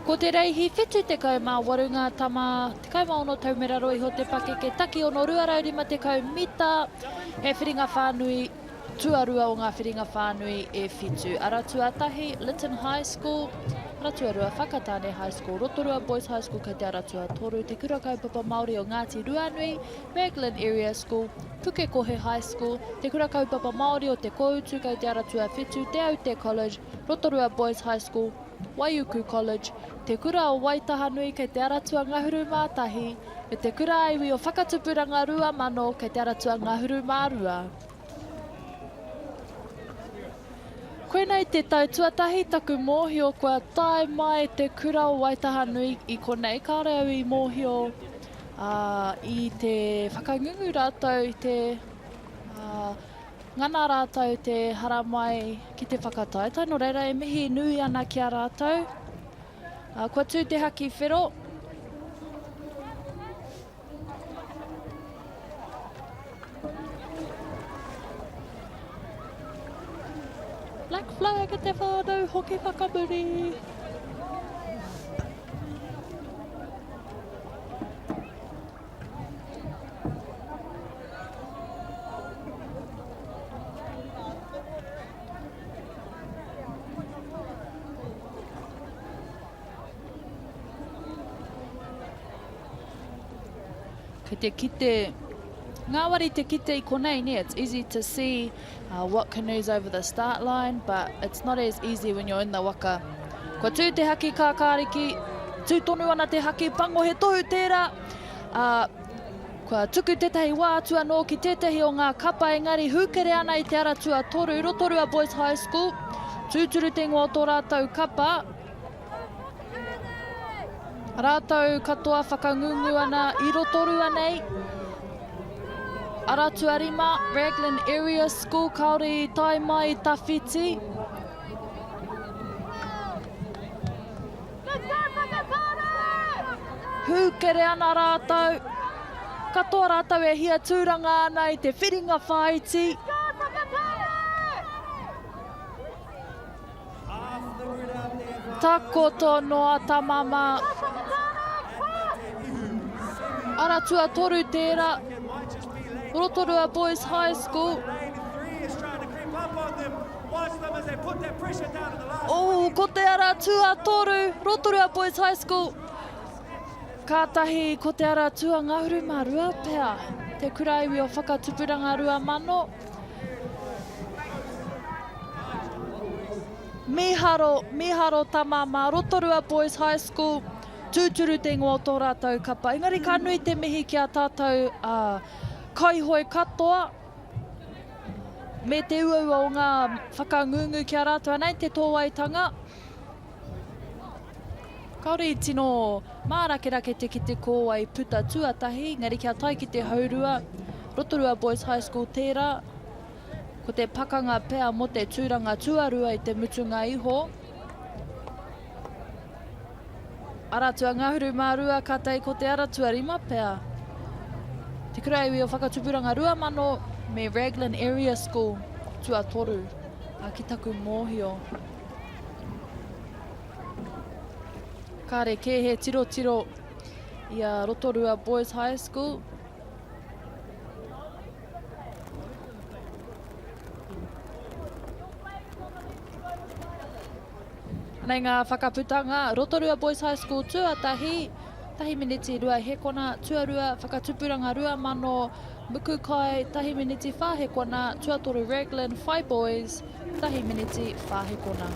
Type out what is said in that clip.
Ko te reihi 78 ngā tama, 16 tau me raro iho te pakeke, takiono 250 mita, he whiringa whānui, tuarua o ngā whiringa whānui e whitu. Ara tuatahi, Lytton High School, ara tuarua, Whakatāne High School, Rotorua Boys High School kei te ara tuatoru, Te Kura Kaupapa Māori o Ngāti Ruanui, Raglan Area School, Pukekohe High School, Te Kura Kaupapa Māori o Te Kōutu kei te ara tuawhitu, Te Aute College, Rotorua Boys High School, Waiuku College, Te Kura o Waitahanui kei te ara tuangahuru mā tahi, me Te Kura Iwi o Whakatupuranga 2000 kei te ara tuangahuru mā rua. Koinei te tau tuatahi taku mōhio kua tae mai Te Kura o Waitahanui i konei, kāore au i mōhio i te whakangungu rātou i te ngana rātou te haramai ki te whakataetae, nō reira e mihi nui ana ki a rātou. Kua tū te haki whero. Black flag e te whānau, hoki whakamuri. Kei te kite, ngāwari te kite i konei, ne? It's easy to see uh, what canoes over the start line, but it's not as easy when you're in the waka. Kua tū te haki kākāriki, tū tonu ana te haki pango, he tohu tērā. Uh, kua tuku tētahi wā atu anō ki tētahi o ngā kapa, engari hūkere ana i te ara tuatoru, Rotorua Boys High School, tūturu te ingoa o tō rātou kapa. Rātou katoa whakangungu ana i Rotorua nei. Ara tuarima, Raglan Area School, kāore i tae mai i tawhiti. Hūkere ana rātou. Katoa rātou e hia tūranga ana i te whiringa whāiti. Takoto noa tama mā. Ara tuatoru tērā. Rotorua Boys High School. Oh, ko te ara tuatoru, Rotorua Boys High School. Kātahi ko te ara tuangahuru mā rua pea, te kuraiwi o Whakatupuranga 2000. Mīharo, mīharo tama mā Rotorua Boys High School, tūturu te ingoa o tō rātou kapa. Engari ka nui te mihi ki a tātou uh, kaihoe katoa, me te uaua o ngā whakangungu ki a rātou. Anei te tōwaitanga. Kāore i tino mārakerake te kite ko wai puta tuatahi, engari kia tae ki te haurua, Rotorua Boys High School tērā, ko te pakanga pea mō te tūranga tuarua i te mutunga iho. Ara tuangahuru mā rua ka tei ko te ara tuarima pea. Te Kura Iwi o Whakatupuranga 2000 me Raglan Area School tuatoru, a ki taku mōhio. Kāre kē he tirotiro i a Rotorua Boys High School. Anei ngā whakaputanga, Rotorua Boys High School tuatahi, tahi miniti rua hekona, tuarua, whakatupuranga 2000, Muku Kai, tahi miniti whā hekona, tuatoru Raglan, Whai Boys, tahi miniti whā hekona.